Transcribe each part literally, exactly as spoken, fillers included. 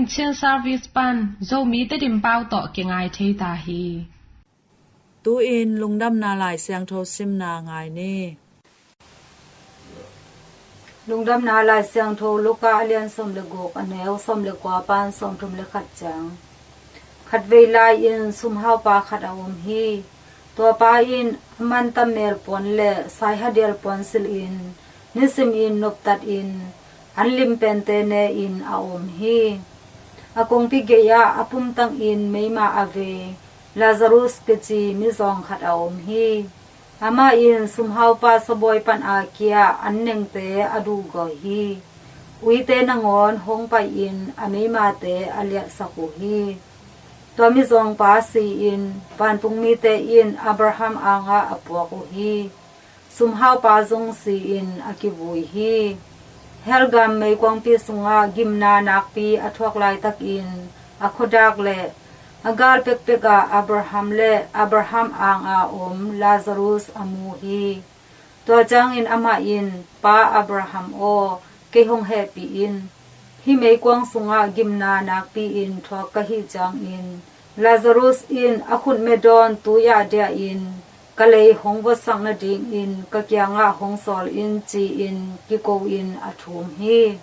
Chin Service pan Zomi Tedim pau tawh kingai thei ta hi. Tu-in Lungdamna Lai Siangtho simna ngai ni. Lungdamna Lai Siangtho Luka a lian sawm le guk, a neu sawm le kua pan sawmthum le khat ciang. Khatvei lai-in sumhaupa khat a om hi. Tua pa in a mantam mel puan le saihadial puan silhin nisimin noptatin an lim pente ne-in a om hi. A kongpi gei-ah a pumtangin meima a vei Lazarus kici mizawng khat a om hi. Amah in sumhaupa sabawi pana kia an nengte a duhgawh hi. Uite nangawn hong pai-in a meimate a liahsak uh hi. Tua mizawngpa si-in vantung mite in Abraham angah a puak uh hi. Sumhaupa zong si-in a kivui hi. Hell gam meikuangpi sungah gimna nakpi a thuak laitakin a khuadak le a gal pekpekah Abraham le Abraham anga om Lazarus a mu hi. Tua ciangin amah in, Pa Abraham aw, kei hong hehpih in. Hih meikuang sungah gimna nakpi-in thuak ka hih ciangin Lazarus in a khutme dawn tui-ah diahin ka lei hong votsak nadingin ka kiangah hong sawl in, ci-in kiko-in a thum hi.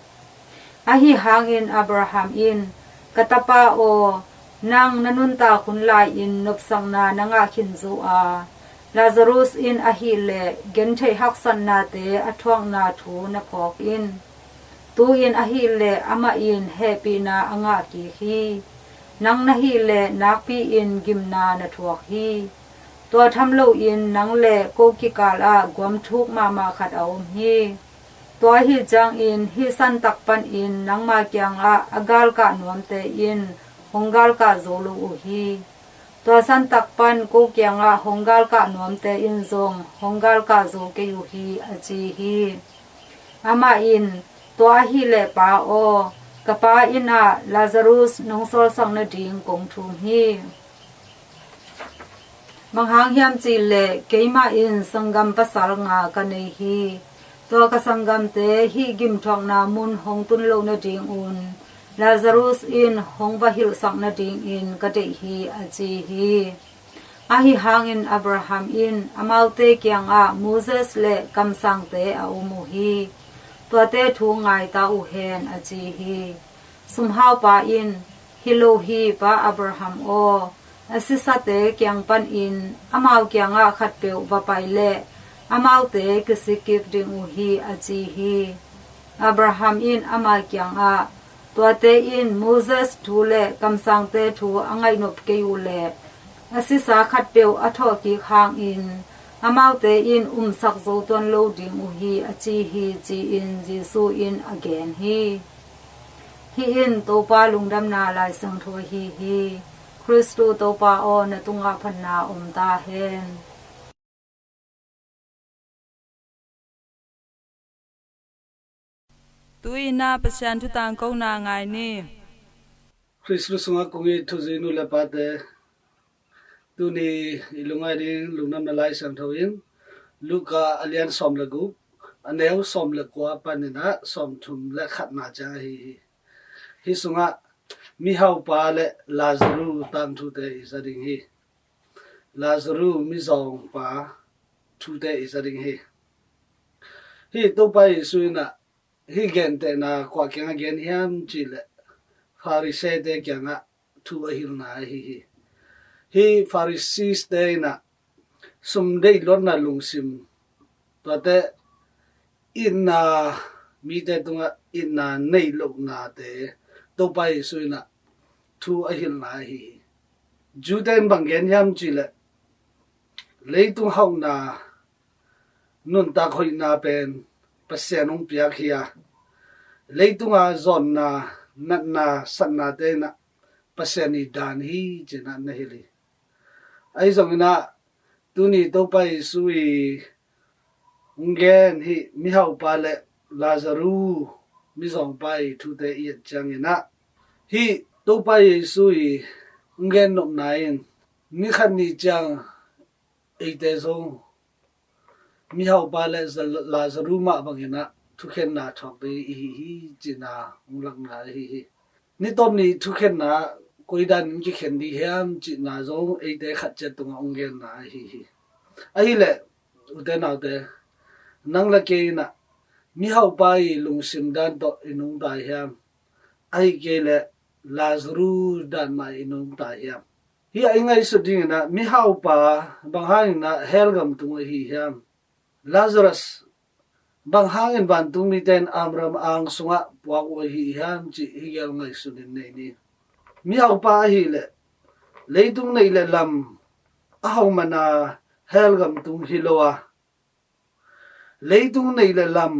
Ahi hangin Abraham in, ka tapa aw, nang na nuntak hun lai-in nopsakna na ngah khin zo a, Lazarus in ahileh gentheih haksatnate a thuakna thu na phawk in. Tu-in ahileh amah in hehpihna a ngah kik hi. Nang na hileh nakpi-in gimna na thuak hi. Tua tham loin nang le ko kikal ah guam thuk mahmah khat a om hi. Tua ahi ciangin hih santak panin nangma kiangah a galkah nuamte in hong galkah zo lo uh hi. Tua santak pan ko kiangah hong galkah nuamte in zong hong galkah zo kei uh hi, a ci hi. Amah in, tua ahileh pa aw, ka pa inn ah Lazarus nong sawlsak nading kong thum hi. Bang hang hiam cihleh keimah in sanggam pasal nga ka nei hi. Tua ka sanggamte hih gimthuakna mun hong tun loh nadingun Lazarus in hong va hilhsak nadingin ka deih hi, a ci hi. Ahi hangin Abraham in amaute kiangah Moses le kamsangte a um uh hi. Tuate thu ngai ta uh hen, a ci hi. Sumhaupa in, hi lo hi, Pa Abraham aw, a sisate kiang panin amau kiangah khatpeuh va pai leh amaute kisik kik ding uh hi, a ci hi. Abraham in ama kiangah, tuate in Moses thu le kamsangte thu a ngaihnop kei uh leh a sisa khatpeuh a thawhkik hangin amaute in umsak zo tuan lo ding uh hi, a ci hi, ci-in Jesuh in a gen hi. Hih in Topa Lungdamna Lai Siangtho ahi hi. Khristu Topa aw, na tungah phatna om ta hen. Tu-in ah Pasian thutang kona ngai ni. Khristu sungah kong it thuzui nu le pate, tuni i lungngai ding Lungdamna Lai Siangtho in Luka a lian sawm le guk, a neu sawm le kua panin ah sawmthum le khatna ciang ahi hi. Hih sungah mihaupa le Lazaru tangthute i za ding hi. Lazaru mizawngpa thute i za ding hi. Hih Topa Jesuh in ah hih gentehna kua kiangah gen hiam cihleh Pharisee-te kiangah thu a hilhna ahi hi. Hih Pharisee-te in ah sum deih luatna lungsim, tuate itna, mite tungah itna neih lohnate Topa Jesuh in ah thu a hilhna ahi hi. Jew-te in bang gen hiam cihleh leitung hauhna, nuntak hoihna pen Pasian hong piak hi a, leitunga zawnna, natna, satnate in ah Pasian i dan hi ci-in ah na hilh hi. Ahi zongin ah tuni Topa Jesuh i hong gen hih mihaupa le Lazaru mizawngpa i thute i et ciangin ah hih Topa Jesuh i hong gen nopna in ni khat ni ciang eite zong mihaupa le Za-, Lazaru mah bangin ah thukhenna thuak ding i hi hi ci-in ah hong lakna ahi hi. Ni tawp ni thukhenna koi danin kikhen ding hiam cihna zong eite khat ciat tungah hong genna ahi hi. Ahileh ute naute, nang le kei in ah mihaupa i lungsim dan tawh i nungta hiam? Ahi kei leh Lazarus dan mah i nungta hiam? Hih a i ngaihsut ding in ah mihaupa bang hangin ah hell gam tung ahi hiam? Lazarus bang hangin vantung mite in Abraham ang sungah puak uh ahi hiam cih hih gel ngaihsun in nei ni. Mihaupa ahileh leitung neih le lam a hau mana hell gam tung hi lo a, leitung neih le lam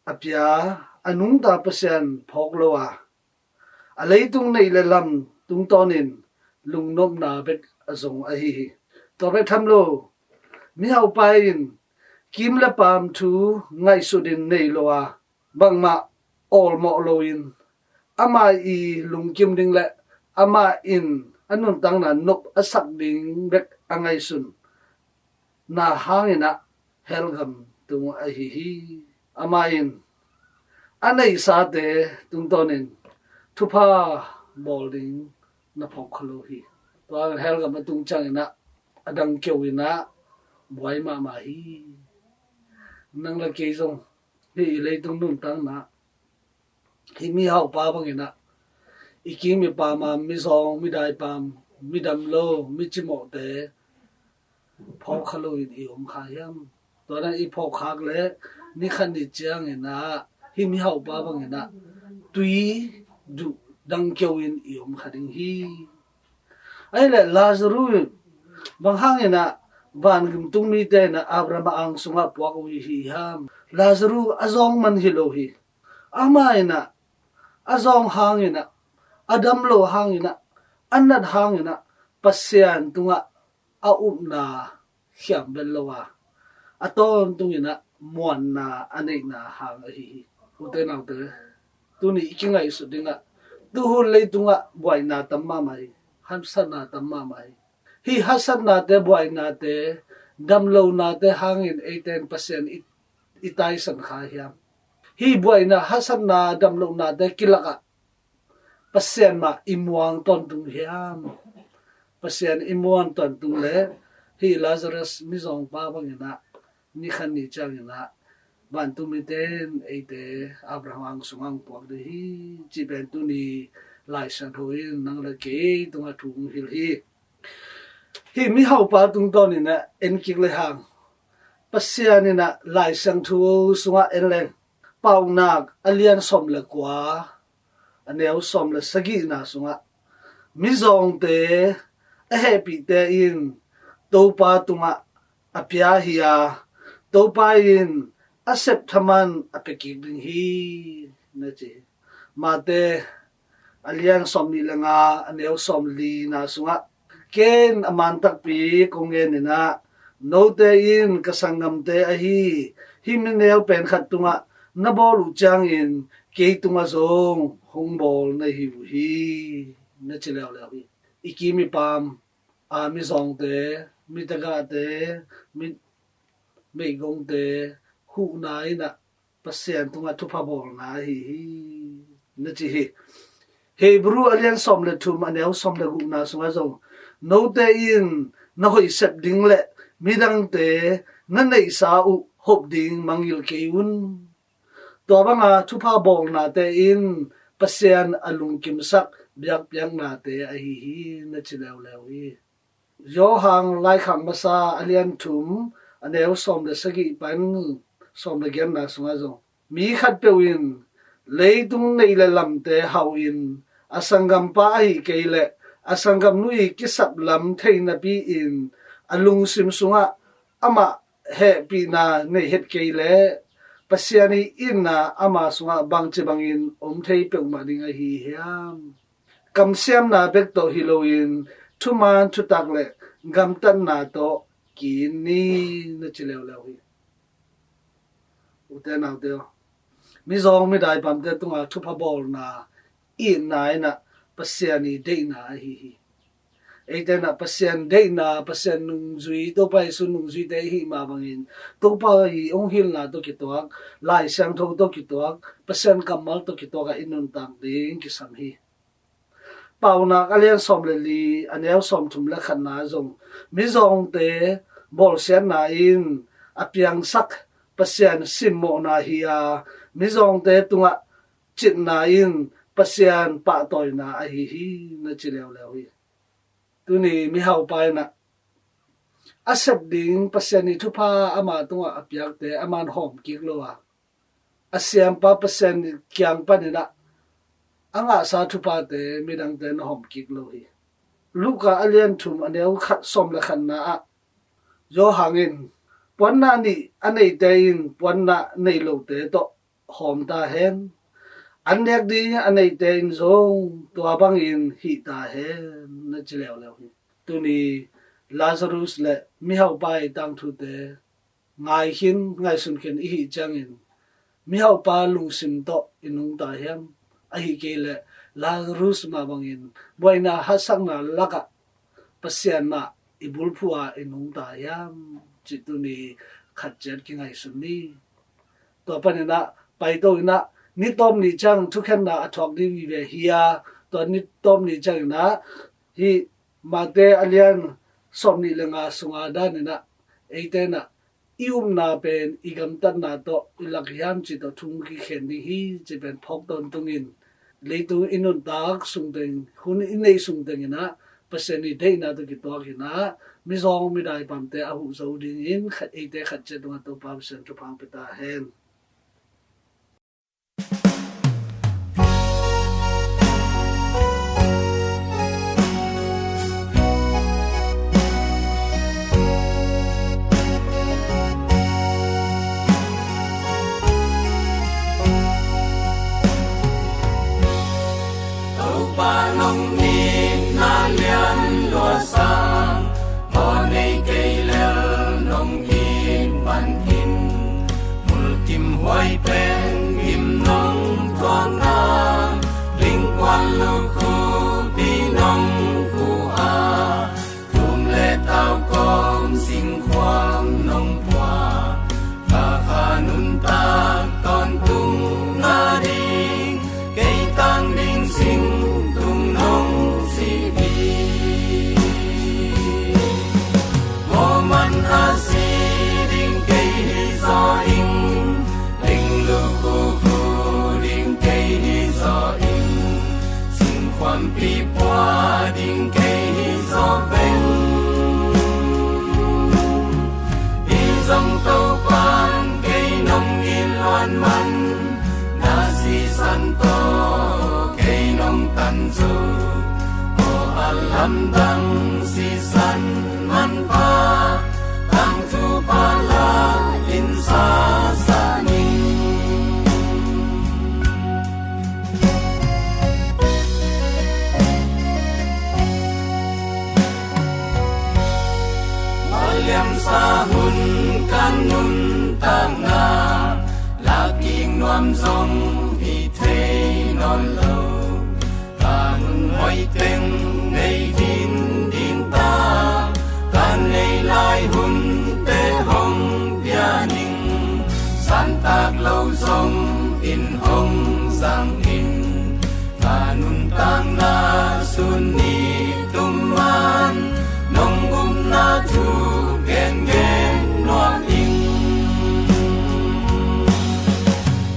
a pia a nungta Pasian phawk lo a, a leitung neih le lam tungtawnin lungnopna bek a zong ahi hi. Tua bek tham lo, mihaupa in kim le paam thu ngaihsut in nei lo a, bangmah awlmawh loin amah i lungkim ding le amah in a nuntakna nop a sak ding bek a ngaihsun na hangin ah hell gam tung ahi hi. Amah in a neihsate tungtawnin thupha bawl ding na phawk kha lo hi. Tua hell gam a tung ciangin ah a dang keu in ah buai mahmah hi. Nang le kei zong hih i leitung nuntakna hih mihaupa bangin ah i kim i paam a mizawng, midai paam, midam lo, micimawhte phawk kha loin i om kha hiam? Tua dan i phawk khak leh ni khat ni ciangin ah hih mihaupa bangin ah tui duh dang keu in i om kha ding hi. Ahileh Lazarus bang hangin ah vantung mite in ah Abraham ang sungah puak uh hi hiam? Lazarus a zawng man hi lo hi. Amah in ah a zawng hangin ah, a dam lo hangin ah, a nat hangin ah Pasian tungah a upna khiam bel lo a, a tawntungin ah muanna a neihna hang ahi hi. Ute naute, tuni i kingaihsut dingah tuhun leitungah buaina tam mahmah hi. Haksatna tam mahmah hi. Hih haksatnate, buainate, damlohnate hangin eite in Pasian i, i taisan kha hiam? Hih buaina, haksatna, damlohnate kilakah Pasian mah i muang tawntung hiam? Pasian i muang tawntung leh hih Lazarus mizawngpa bangin ah ni khat ni ciangin ah vantung mite in eite Abraham ang sungah puak ding hi, cih pen tuni Lai Siangtho in nang le kei tungah thu hong hilh hi. Hih mihaupa tungtawnin ah en kik le hang, Pasian in ah Lai Siangtho sungah en leng, Paunak a lian sawm le kua, a neu sawm le sagihna sungah, mizawngte a hehpihte in Topa tungah a pia hi a, Topa in a sep thaman a pia kik ding hi, na ci hi. Mate a lian sawm nih le nga, a neu sawm lina sungah, ken a man takpi kong gen in ah, note in ka sanggamte ahi hih mi neu pen khat tungah na bawl uh ciangin kei tungah zong hong bawl na hi uh hi, na ci leuleu hi. I kim i paam a mizawngte, mitagahte, mi, meigongte huhna in ah Pasian tungah thupha bawlna ahi hi, na ci hi. Hebru a lian sawm le thum, a neu sawm le gukna sungah zong, note in na hoih sep ding le midangte na neihsa uh hop ding mangngilh kei un. Tua banga thupha bawlnate in Pasian a lungkimsak biakpiaknate ahi hi, na ci leuleu hi. Johan Laikhak Masa a lian thum, a neu sawm le sagih pan sawm le giatna sungah zong, mi khatpeuh in leitung neih le lamte hauh in a sanggampa ahi kei leh a sanggamnu i kisap lam thei napi-in a lungsim sungah amah hehpihna nei het kei leh Pasian i itna ama sungah bangci bangin om thei peuhmah ding ahi hiam? Kamsiamna bek tawh hi loin thuman thutak le gamtatna tawh ki-it ni, na ci leuleu hi. Ute naute aw, mizawng midai paamte tungah thupha bawlna, itna in ah Pasian i deihna ahi hi. Eite in ah Pasian deihna, Pasian nungzui, Topa Jesu nungzuite i hih mah bangin Topa i hong hilhna tawh kituak, Lai Siangtho tawh kituak, Pasian kammal tawh kituak ah i nuntak ding kisam hi. Paunak a lian sawm le li, a neu sawmthum le khatna zong, mizawngte bawlsiatna in a piangsak Pasian simmawhna hi a, mizawngte tungah citna in Pasian pahtawina ahi hi, na ci leuleu hi. Tuni mihaupa in ah a sep ding Pasian i thupha ama tungah a piakte aman hawm kik lo a, a siampa Pasian kiang panin ah a ngahsa thuphate midangte na hawm kik lo hi. Luka a lian thum, a neu khat, sawm le khatna ah, Johan in, puannak nih a neite in puannak nei lote tawh hawm ta hen. An nek ding a neite in zong tua bangin hih ta hen, na ci leuleu hi. Tuni Lazarus le mihaupa i tangthute ngai khin, ngaihsun khin i hih ciangin, mihaupa lungsim tawh i nungta hiam? Ahih kei leh Lazarus mah bangin buaina haksatna lakah Pasian mah i bulphuh a i nungta hiam? Cih tuni khat ciat kingaihsun ni. Tua panin ah paito in ah, ni tawp ni ciang thukhenna a thuak ding hi ve hi a, tua ni tawp ni ciangin ah hih Mate a lian sawmnih le nga sunga danin ah, eite in ah i upna pen i gamtatna tawh i lak hiam cih tawh thu kikhen ding hi, cih pen phawk tawntungin, leitung i nuntak sungteng, hun i neih sungteng in ah Pasian i deihna tawh kituak in ah, mizawng midai pamte a huh zo dingin khat, eite khat ciat tungah Topa Pasian thupha pia ta hen. Topa nong itna lian lua sa, aw nei kei lel nong it man in. Mulkimhuai pen gim nong thuakna, lingkuan lukhupi nong khuh a, tum le tau kawm singkhuam nong pua, ka kha nuntak tawntung nading, kei tang ding singtung nong si hi. Mawhman a si ding kei hi zaw ing, ling lukhu khu ding kei hi zaw ing, singkhuampi pua ding kei hi zaw veng. Hi zong Topa'n kei nong it luan man, na sisan tawh kei nong tan zo. Aw a lamdang sisan manpha, tangthu pha la in sa sa ning. Maliamsa hun ka nuntakna, lakik nuam zong hi thei nawn lo. Ka hun hoih teng nei ding ding ta, ka nei lai hunte hong pia ning. Santak lo zong in hong zang in, ka nuntakna sun ni tum man, nong upna thu gengen nuam ing.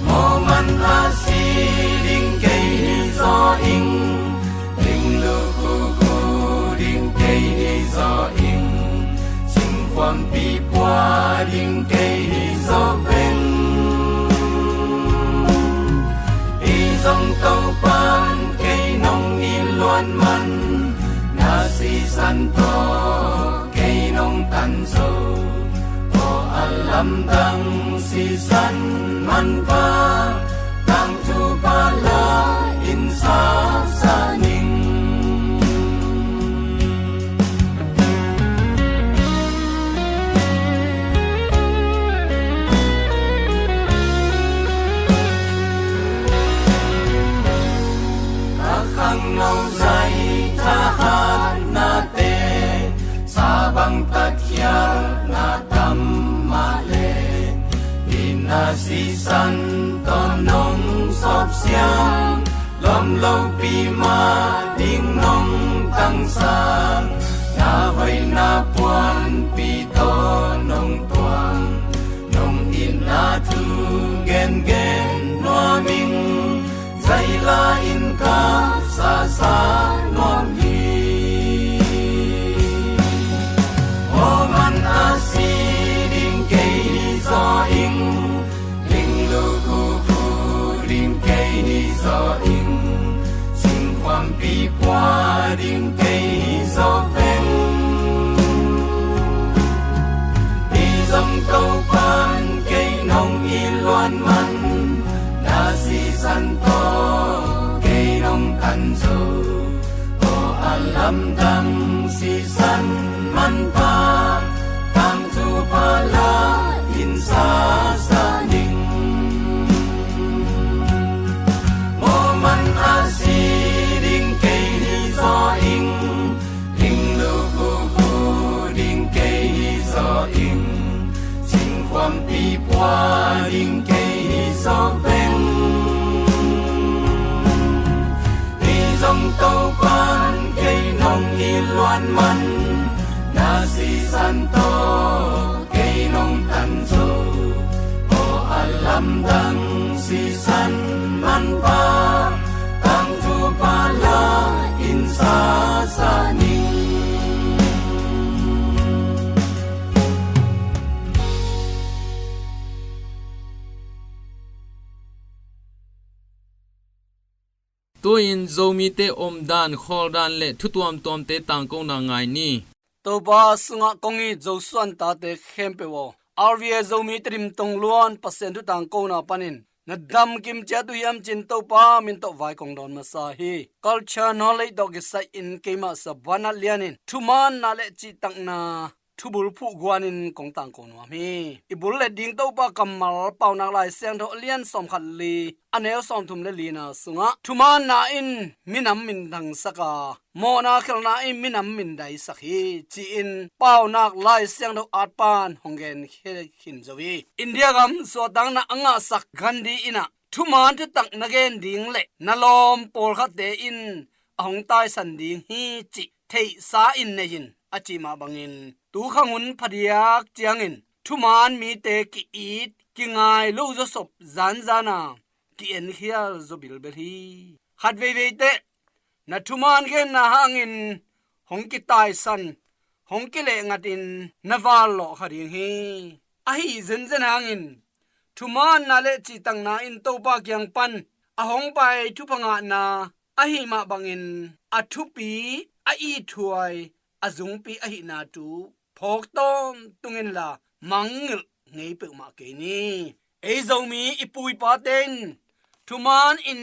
Mawhman a si ding kei hi zaw ing, ling lukhu khu ding kei hi zaw ing, singkhuampi pua ding kei hi zaw veng. Hi zong Topa'n kei nong it luan man, na sisan tawh kei nong tan zo. Aw a lamdang sisan manpha, tangthu pha la in sa sa ning. Ka khangno zai thahatna te Na sisan tawh nong sawpsiang, lawm lopi mah ding nong tangsak. Na hoihna puanpi tawh nong tuang, nong itna thu gengen nuam ing. Zaila in ka sasa nuam hi. Moman a si ding kei hi zaw ing, ling lukhu khu ding kei hi zaw ing, singkhuampi pua ding kei hi zaw veng. Hi zong Topan kei nong it luan man, na sisan tawh kei nong tan zo. Aw a lamdang sisan manpha, tangthu pha la in sasa ning. Moman a si ding kei hi zaw ing, ling lukhu khu ding kei hi zaw ing, singkhuampi pua ding kei hi zaw veng. Hi zong Topan kei nong it luan man, na sisan tawh kei nong tan zo. Aw a lamdang sisan manpha, tangthu pha la in sasa ning. Tu-in Zomite omdan, khawldan le thu tuamtuamte tangkona ngai ni. Topa sungah kong it Zosuan tate khempeuh aw, R V A Zomi Tedim tongluan Pasian thu tangkona panin na damkim ciat uh hiam cin Topa min tawh vai kong dawn masa hi. Culture Knowledge tawh kisai-in keimah Sabanat Lianin thumaanna le cihtakna thubul phuh guanin kong tangko nuam hi. I bul let ding Topa kammal Paunak Lai Siangtho a lian sawmkhat li, a neu sawmthum le lina sungah, thumaanna in minam min thangsak a, mawhna khelhna in minam min daisak hi, ci-in Paunak Lai Siangtho atpan hong gen khin zo hi. India gam suahtakna a ngahsak Gandhi in ah, thumaan thutak na gen ding le na lawm pawlkhatte in a hong taisan ding hi cih theihsa in nei in, a cih mah bangin, tu khanghun phadiak ciangin thumaan mite ki-it kingai lo zawsop zanzana ki-enkhial zaw bilbel hi. Khat veivei teh na thumaan genna hangin hong kitaisan, hong kilehngatin na vallawh kha ding hi. Ahi zenzen hangin thumaanna le cihtakna in Topa kiang pan a hong pai thupha ngahna ahi mah bangin, a thupi, a ithuai, a zungpi ahihna thu phawk tawntung inla mangngilh ngei peuhmah kei ni. Ei Zomi i pu i pate in thumaan in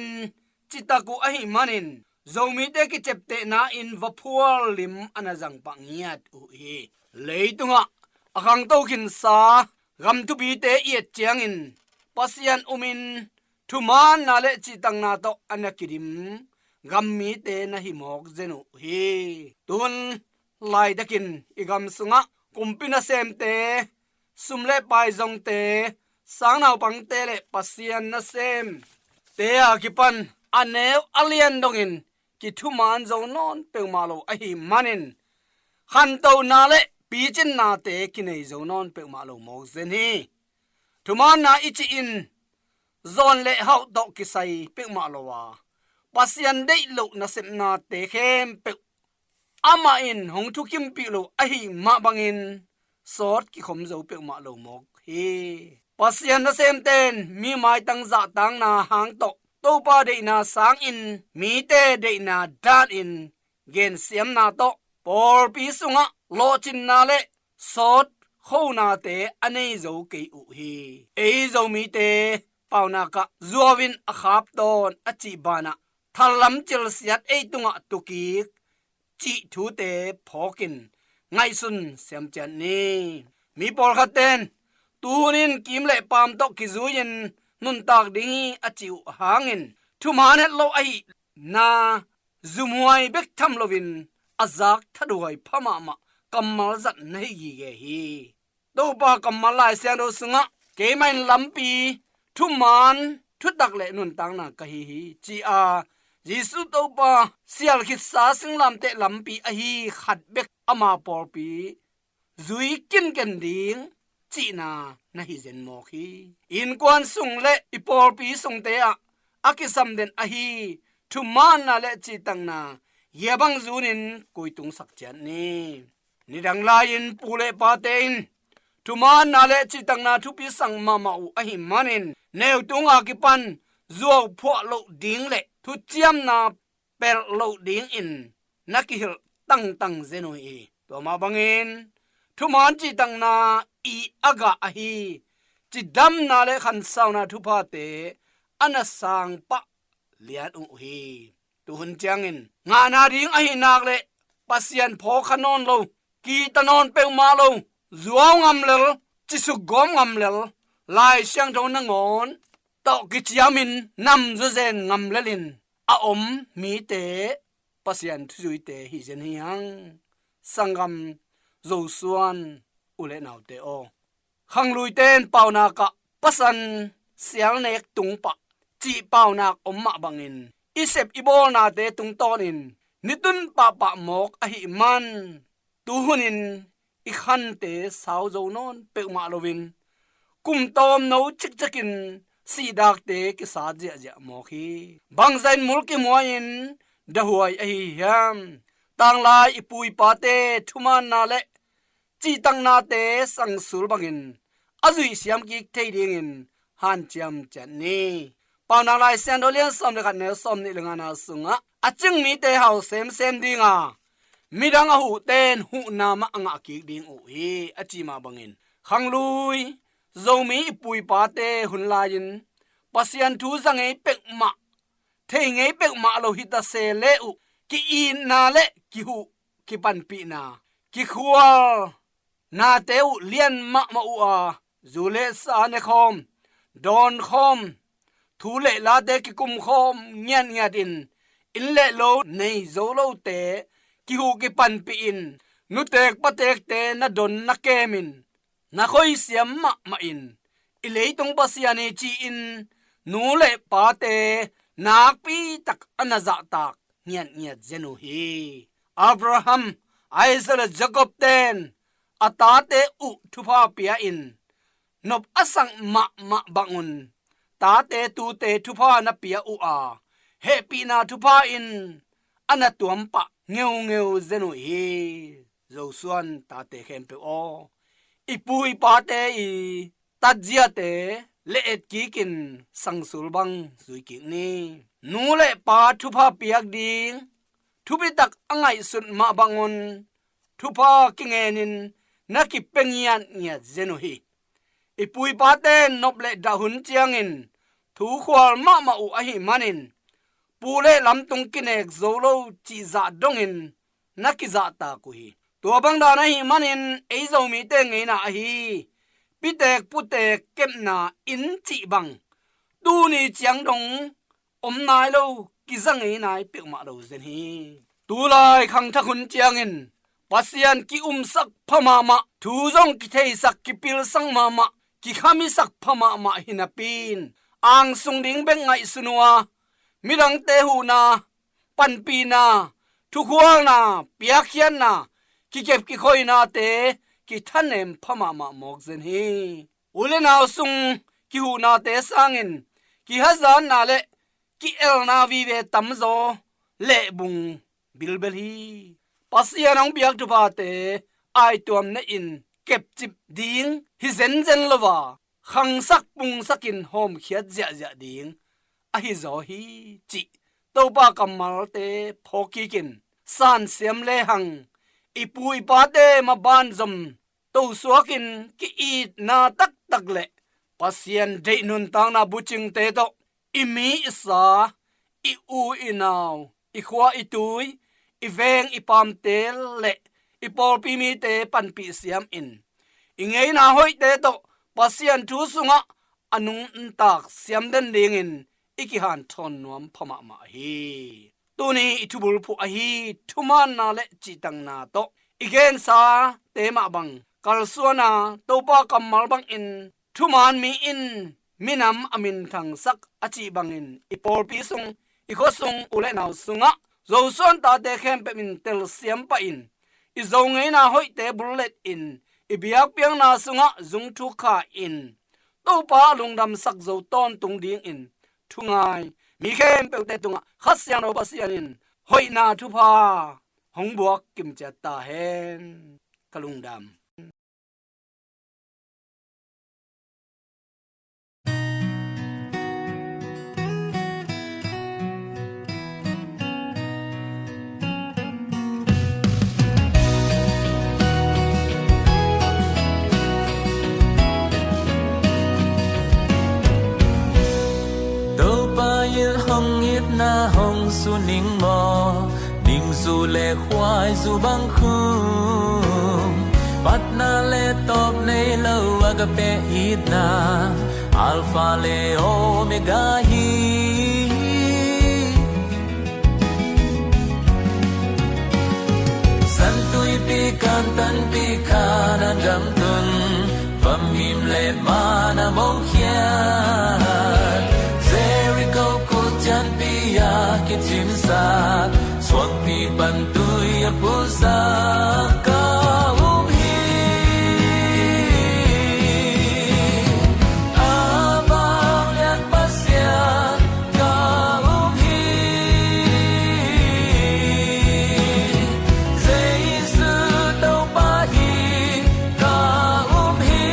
citak uh ahih manin, Zomite kiceptehna in vaphual lim a na zangpah ngiat uh hi. Leitungah a khangto khinsa gam thupite i et ciangin, Pasian umin thumaanna le cihtakna tawh a na kidim gam mite na hi mawk zen uh hi. Tun laitakin i gam sungah kumpi nasemte, sum le pai zongte, sangnaupangte le Pasian nasemte a kipan a neu a lian dongin kithumaan zo nawn peuhmah lo ahih manin, khantohna le picinnate kinei zo nawn peuhmah lo mawk zen hi. Thumaanna i cih in zawn le hauh tawh kisai peuhmah lo a, Pasian deih loh nasepnate khempeuh amah in hong thukimpih lo ahih mah bangin sawt kikhom zo peuhmah lo mawk hi. Pasian nasemte in mi maitang zahtakna hang tawh Topa deihna sangin mite deihna danin gensiamna tawh pawlpi sungah lawhcinna le sawt khonate a nei zo kei uh hi. Ei Zomite paunak ah zuau in a khap tawn a cih banah thallam cilsiat ei tungah tukik cih thute phawkin ngaihsun siamciat ni. Mi pawlkhatte in tunin kim le paam tawh kizui-in nuntak ding hi a cih uh hangin thumaan het lo ahihna zumhuai bek tham loin a zak thaduai pha mahmah kammal zat na hi gige hi. Topa kammal Lai Siangtho sungah keimah in lampi, thuman, thutak le nuntakna ka hi hi, ci-a Jesuh Topa sial khitsa singlamteh lampi ahi khat bek ama pawlpi zui kinken ding cihna na hi zen mawk hi. Innkuan sung le i pawlpi sungte ah a kisam den ahi thumanna le cihtakna hia bang zunin kuitungsak ciat ni. Nidang lai-in pu le pate in thumanna le cihtakna thupi sak mahmah uh ahih manin neu tunga kipan zuau phuah loh ding le thuciamna pelh loh dingin na kihilh tangtang zen uh hi. Tua mah bangin thuman cihtakna i a gah ahi cidamna le khansauna thuphate a na sang pah lian uh hi. Tuhun ciangin ngahna ding ahi nak le Pasian phawk kha nawn lo, kihta nawn peuhmah lo, zuau ngam lel, cisuk gawm ngam lel, Lai Siangtho nangawn tawh kiciamin namzaw zen ngam lelin a om mite Pasian thuzuite hi zen hi hang. Sanggam Zosuan u le naute aw, khangluite in paunak ah pasan sialnek tung pah cih paunak om mah bangin i sep i bawlnate tungtawnin nitun pahpah mawk ahih man, tuhunin i khante sau zo nawn peuhmah loin kum tawmno cikcikin sihdakte kisat ziahziah mawk hi. Bangzah in mul kimuai-in dahuai ahi hiam? Tanglai i pu i pate thumanna le cihtaknate sangsul bangin a zuih siam kik thei dingin hanciam ciat ni. Paunak Lai Siangtho lian sawm le khat neu sawm nih le ngana sungah a cing mite hau semsem dinga midang a huhte in huhna mah a ngah kik ding uh hi, a ci mah bangin khanglui Zomi i pu i pate hun lai-in Pasian thu za ngei peuhmah, thei ngei peuhmah lo hi ta se le uh, ki-itna le kihuh kipanpihna, kikhual nate uh lian mahmah uh a, zu le sa nekhawm, dawnkhawm, thu le late kikumkhawm ngiatngiatin inn le lo nei zo lote kihuh kipanpihin nutek patekte na don na kemin na khoisiam mahmahin i leitung Pasian hi ci-in nu le pate nakpitak a na zahtak ngiatngiat zen uh hi. Abraham, Isaac le Jacob ten a tate uh thupha pia-in nop a sak mahmah bangun tate tute thupha na pia uh a, hehpihna thupha in a na tuampah ngeungeu zen uh hi. Zosuan tate khempeuh aw, i pu i pate i tatziate le etkikin sangsul bang zuikik ni. Nu le pa thupha piak ding thupitak a ngaihsut mah bangun thupha kingenin na kipia ngiatngiat zen uh hi. I pu i pate nop le dah hun ciangin thukhual mahmah uh ahih manin pu le lamtung kinek zo lo cihzah dongin na kizahtak uh hi. Tua bangdan ahih manin ei Zomite ngeina ahi pitek putek kepna inn cih bang tuni ciang dong om nai lo, kiza ngei nai peuhmah lo zen hi. Tulai khangthak hun ciangin Pasian ki-umsak pha mahmah, thu zong kitheisak kipilsak mahmah, kikhamisak pha mahmah hi napi-in angsung ding bek ngaihsun uh a, midangte huhna, panpihna, thukhualna, piakkhiatna, kikep kikhoinate kithanem pha mahmah mawk zen hi. U le nau sung kihuhnate sangin kihazatna le ki-elna vive tamzaw lehbung bilbel hi. Pasian hong piak thuphate aituam nehin kepcip ding hi zenzen lo a, khangsak pungsakin hawmkhiat ziahziah ding ahi zaw hi, cih Topa kammalte phawkkikin sansiam lehang i pu i pate maban zom tosuakin ki-itna taktak le Pasian deih nuntakna bucingte tawh i mi i sa, i u i nau, i khua i tui, i veng i paamte le i pawlpi mite panpih siamin i ngeina hoihte tawh Pasian thu sungah a nuntak siam den dingin i kihanthawn nuam pha mahmah hi. Tuni i thubulphuh ahi thumaanna le cihtakna tawh i gensate mah bang kalsuana Topa kammal bangin thuman mi in minam a minthangsak a cih bangin i pawlpi sung, i khuasung, u le nau sungah Zosuan tate khempeuh in telsiam pahin i Zo ngeina hoihte bulletin i biakpiakna sungah zungthuk kha-in Topa a lungdamsak zo tawntung dingin thungai mi khempeuhte tungah Kha Siangtho Pasian in hoihna thupha hong buak kimciat ta hen. Ka lungdam. Topa in hong itna hong su ning maw, ningzu le khuaizu bang khum, patna le tawp nei lo a ka pe itna, Alpha le Omega hi. Santuipi Kantanpi Kanaan gam tun, vamim le mana mong khiat, Jericho khut cianpi a kicimsak, suangpi pan tui a pulsak ka um hi. A vanglian Pasian ka um hi. Jesu Topa hi ka um hi.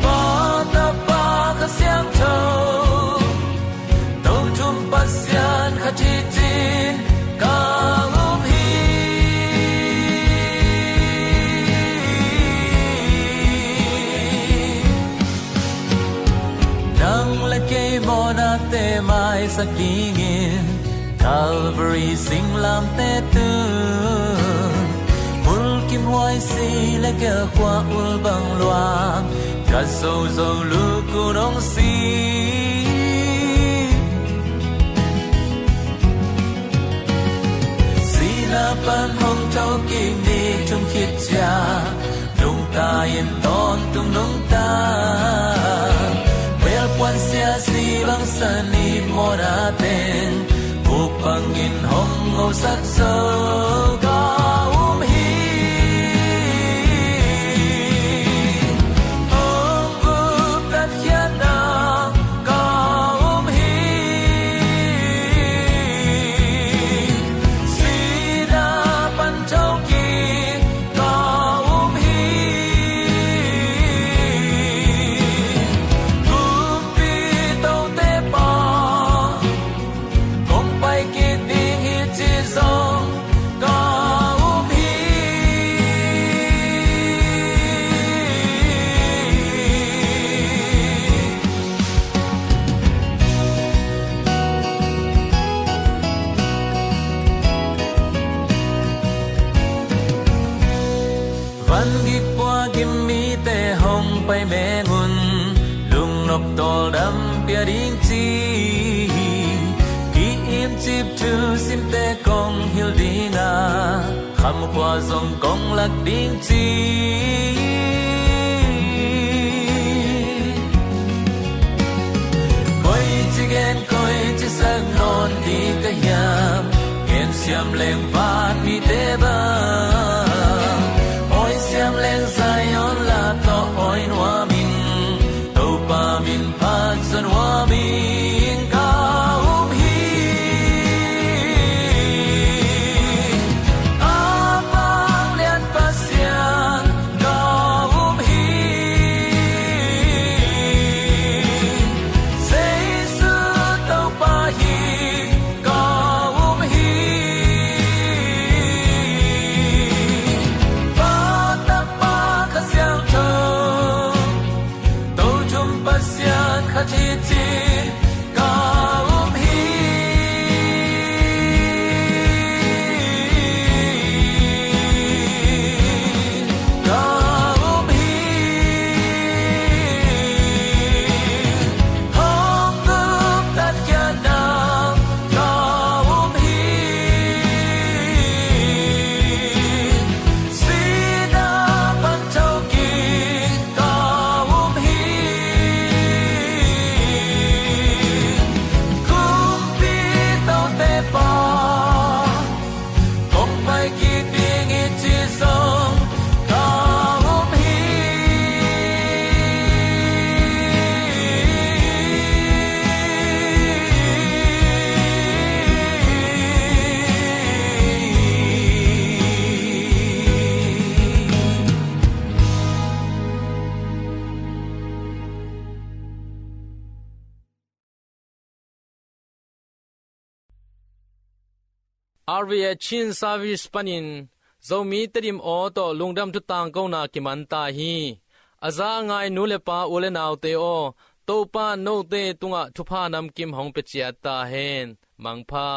Pa, Tapa, Kha Siangtho, Tothum Pasian khat hi cin ka um hi. Nang le kei mawhnate maisak dingin Calvary singlamteh tun, mulkimhuai si le gelhkhua ul bang luang, ka zozo lukun hong si. Sihna pan hong thokik ni thum khit ciang, nungta in tawntung nungta, belpuan sia si bangsan i mawhna teng, vuk bangin hong ngosak zo ka um hi. Hong guptat khiatna ka um hi. Sihna pan thokik ka um hi. Kumpi Tote Pa, kong pai kik ding hi ci zong ka um hi. Van gik pua gim mite hong pai meng un, lungnop tawldam pia ding ci hi. Ki-imcip thu simte kong hilh ding a, khamkhua zong kong lak ding ci. Koici gen, koici sak nawn ding ka hiam? Gen siam leng van mite bang, awi siam leng Zion lap tawh awi nuam ing. Topa min phat zon nuam ing ka um hi. A vanglian Pasian ka um hi. Jesu Topa hi ka um hi. R V A Chin Service panin Zomi Tedim aw tawh lungdam thu tangkona kiman ta hi. A za a ngai nu le pa, u le naute aw, Topa note tungah thupha namkim hong pia ciat ta hen. Mangpha.